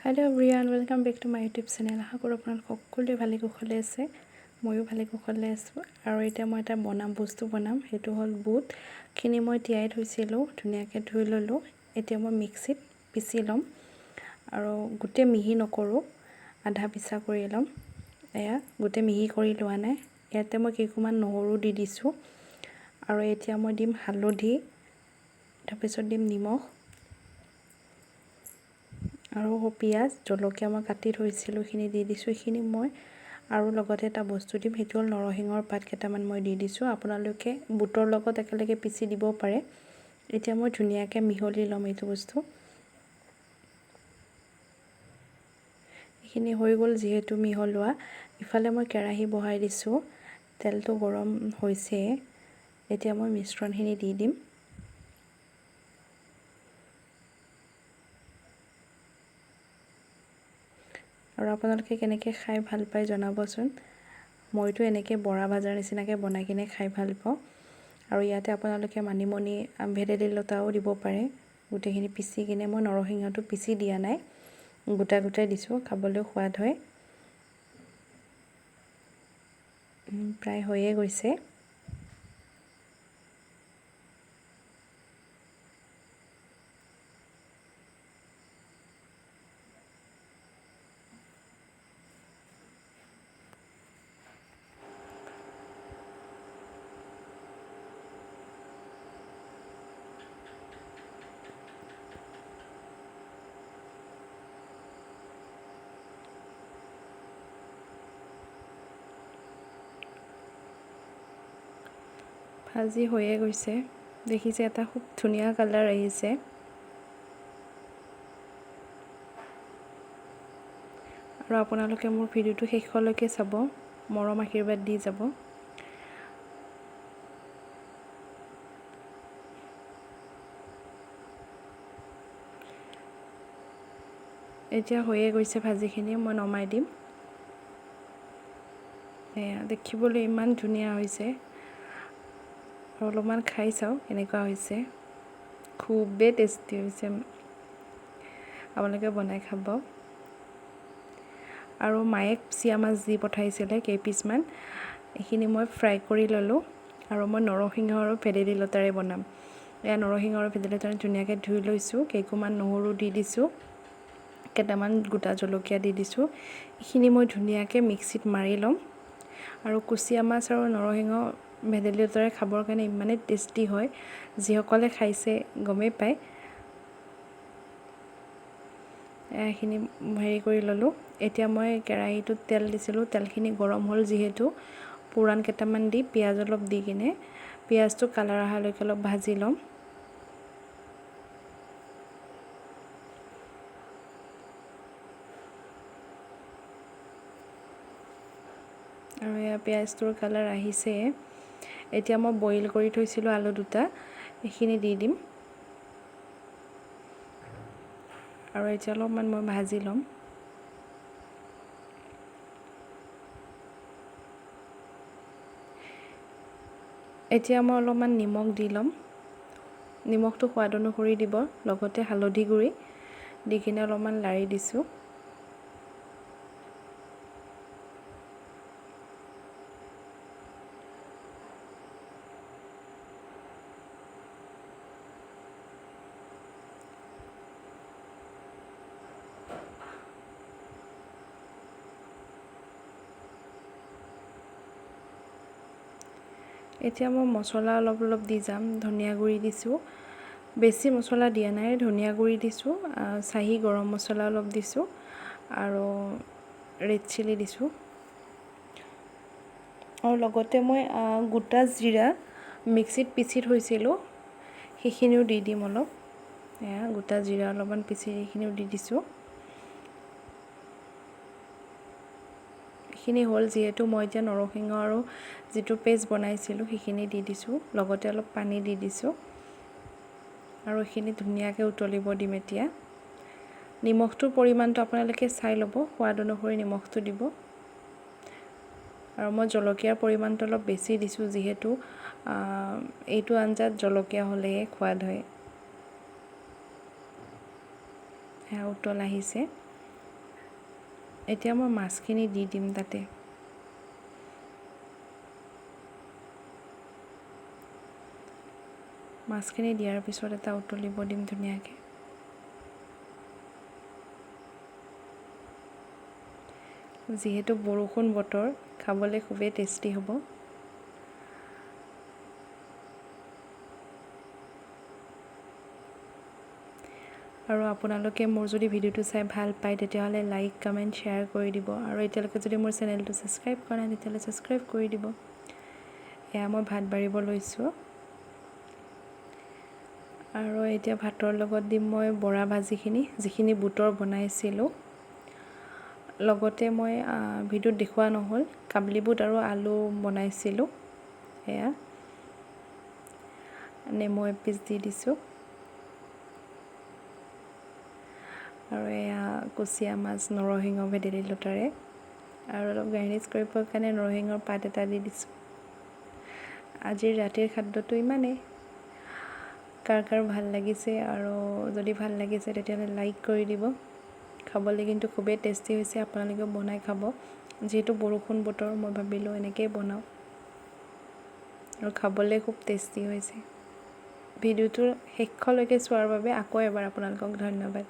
Hello everyone, welcome back to my YouTube channel. আশা কৰোঁ আপোনালোক সকলোৱে ভালে কুশলে আছে, ময়ো ভালে কুশলে আছোঁ। আৰু এতিয়া মই এটা বস্তু বনাম, সেইটো হ'ল বুটখিনি মই তিয়াই থৈছিলোঁ, ধুনীয়াকৈ ধুই ল'লোঁ। এতিয়া মই মিক্সিত পিচি ল'ম আৰু গোটেই মিহি নকৰোঁ, আধা পিচা কৰি ল'ম। এয়া গোটেই মিহি কৰি লোৱা নাই। ইয়াতে মই কেইকোমান নহৰু দি দিছোঁ আৰু এতিয়া মই দিম হালধি, তাৰপিছত দিম নিমখ আৰু পিঁয়াজ, জলকীয়া মই কাটি থৈছিলোঁ, এইখিনি দি দিছোঁ। এইখিনি মই আৰু লগতে এটা বস্তু দিম, সেইটো হ'ল নৰসিংহৰ পাত কেইটামান মই দি দিছোঁ। আপোনালোকে বুটৰ লগত একেলগে পিচি দিব পাৰে। এতিয়া মই ধুনীয়াকৈ মিহলি ল'ম এইটো বস্তু। এইখিনি হৈ গ'ল যিহেতু মিহলোৱা। ইফালে মই কেৰাহী বহাই দিছোঁ, তেলটো গৰম হৈছে। এতিয়া মই মিশ্ৰণখিনি দি দিম। আৰু আপোনালোকে কেনেকৈ খাই ভাল পায় জনাবচোন। মইতো এনেকৈ বৰা ভাজাৰ নিচিনাকৈ বনাই কিনে খাই ভাল পাওঁ। আৰু ইয়াতে আপোনালোকে মানিমুনি, ভেদাইলতাও দিব পাৰে। গোটেইখিনি পিচি কিনে, মই নৰসিংহটো পিচি দিয়া নাই, গোটা গোটাই দিছোঁ, খাবলৈও সোৱাদ হয়। প্ৰায় হৈয়ে গৈছে। ভাজি হৈয়ে গৈছে, দেখিছে এটা খুব ধুনীয়া কালাৰ আহিছে। আৰু আপোনালোকে মোৰ ভিডিঅ'টো শেষলৈকে চাব, মৰম আশীৰ্বাদ দি যাব। এতিয়া হৈয়ে গৈছে ভাজিখিনি, মই নমাই দিম। এয়া দেখিবলৈ ইমান ধুনীয়া হৈছে। আৰু অলপমান খাই চাওঁ কেনেকুৱা হৈছে। খুবেই টেষ্টি হৈছে, আপোনালোকে বনাই খাব। আৰু মায়ে কুচিয়া মাছ দি পঠাইছিলে কেইপিচমান, এইখিনি মই ফ্ৰাই কৰি ল'লোঁ। আৰু মই নৰসিংহ আৰু ভেদাইলতাৰে বনাম। এয়া নৰসিংহ আৰু ভেদাইলতাৰে ধুনীয়াকৈ ধুই লৈছোঁ, কেইকোমান নহৰু দি দিছোঁ, কেইটামান গোটা জলকীয়া দি দিছোঁ। এইখিনি মই ধুনীয়াকৈ মিক্সিত মাৰি ল'ম। আৰু কুচিয়া মাছ আৰু নৰসিংহ ভেদাইলতাৰে খাবৰ কাৰণে ইমানেই টেষ্টি হয়, যিসকলে খাইছে গমেই পায়। এইখিনি হেৰি কৰি ল'লোঁ। এতিয়া মই কেৰাহীটোত তেল দিছিলোঁ, তেলখিনি গৰম হ'ল যিহেতু পোৰাণ কেইটামান দি পিঁয়াজ অলপ দি কিনে পিঁয়াজটো কালাৰ অহালৈকে অলপ ভাজি ল'ম। আৰু এয়া পিঁয়াজটোৰ কালাৰ আহিছে। এতিয়া মই বইল কৰি থৈছিলোঁ আলু দুটা, এইখিনি দি দিম। আৰু এতিয়া অলপমান মই ভাজি ল'ম। এতিয়া মই অলপমান নিমখ দি ল'ম। নিমখটো সোৱাদ অনুসৰি দিব, লগতে হালধি গুড়ি দি কিনে অলপমান লাৰি দিছোঁ। এতিয়া মই মছলা অলপ অলপ দি যাম। ধনিয়া গুড়ি দিছোঁ, বেছি মছলা দিয়া নাই, ধনিয়া গুড়ি দিছোঁ, চাহী গৰম মছলা অলপ দিছোঁ আৰু ৰেড চিলি দিছোঁ। আৰু লগতে মই গোটা জিৰা মিক্সিত পিচি থৈছিলোঁ, সেইখিনিও দি দিম অলপ। এয়া গোটা জিৰা অলপমান পিচি সেইখিনিও দি দিছোঁ। এইখিনি হ'ল যিহেতু মই এতিয়া নৰসিংহ আৰু যিটো পেষ্ট বনাইছিলোঁ সেইখিনি দি দিছোঁ, লগতে অলপ পানী দি দিছোঁ। আৰু এইখিনি ধুনীয়াকৈ উতলিব দিম। এতিয়া নিমখটোৰ পৰিমাণটো আপোনালোকে চাই ল'ব, সোৱাদ অনুসৰি নিমখটো দিব। আৰু মই জলকীয়াৰ পৰিমাণটো অলপ বেছি দিছোঁ, যিহেতু এইটো আঞ্জাত জলকীয়া হ'লেহে সোৱাদ হয়। সেয়া উতল আহিছে। এতিয়া মই মাছখিনি দি দিম তাতে। মাছখিনি দিয়াৰ পিছত এটা উতলিব দিম ধুনীয়াকৈ। যিহেতু বৰষুণ বতৰ, খাবলৈ খুবেই টেষ্টি হ'ব। আৰু আপোনালোকে মোৰ যদি ভিডিঅ'টো চাই ভাল পায়, তেতিয়াহ'লে লাইক, কমেণ্ট, শ্বেয়াৰ কৰি দিব। আৰু এতিয়ালৈকে যদি মোৰ চেনেলটো ছাবস্ক্ৰাইব কৰা নাই, তেতিয়াহ'লে ছাবস্ক্ৰাইব কৰি দিব। এয়া মই ভাত বাঢ়িব লৈছোঁ। আৰু এতিয়া ভাতৰ লগত দিম মই বৰা ভাজিখিনি, যিখিনি বুটৰ বনাইছিলোঁ। লগতে মই ভিডিঅ'ত দেখুওৱা নহ'ল, কাবলি বুট আৰু আলু বনাইছিলোঁ। এয়া নেমু এপিচ দি দিছোঁ। আৰু এয়া কুচিয়া মাছ নৰসিংহ ভেদাইলতাৰে, আৰু অলপ গাৰ্নিছ কৰিবৰ কাৰণে নৰসিংহৰ পাত এটা দি দিছোঁ। আজিৰ ৰাতিৰ খাদ্যটো ইমানেই। কাৰ কাৰ ভাল লাগিছে, আৰু যদি ভাল লাগিছে তেতিয়াহ'লে লাইক কৰি দিব। খাবলৈ কিন্তু খুবেই টেষ্টি হৈছে, আপোনালোকেও বনাই খাব। যিহেতু বৰষুণ বতৰ, মই ভাবিলোঁ এনেকৈয়ে বনাওঁ, আৰু খাবলৈ খুব টেষ্টি হৈছে। ভিডিঅ'টোৰ শেষলৈকে চোৱাৰ বাবে আকৌ এবাৰ আপোনালোকক ধন্যবাদ।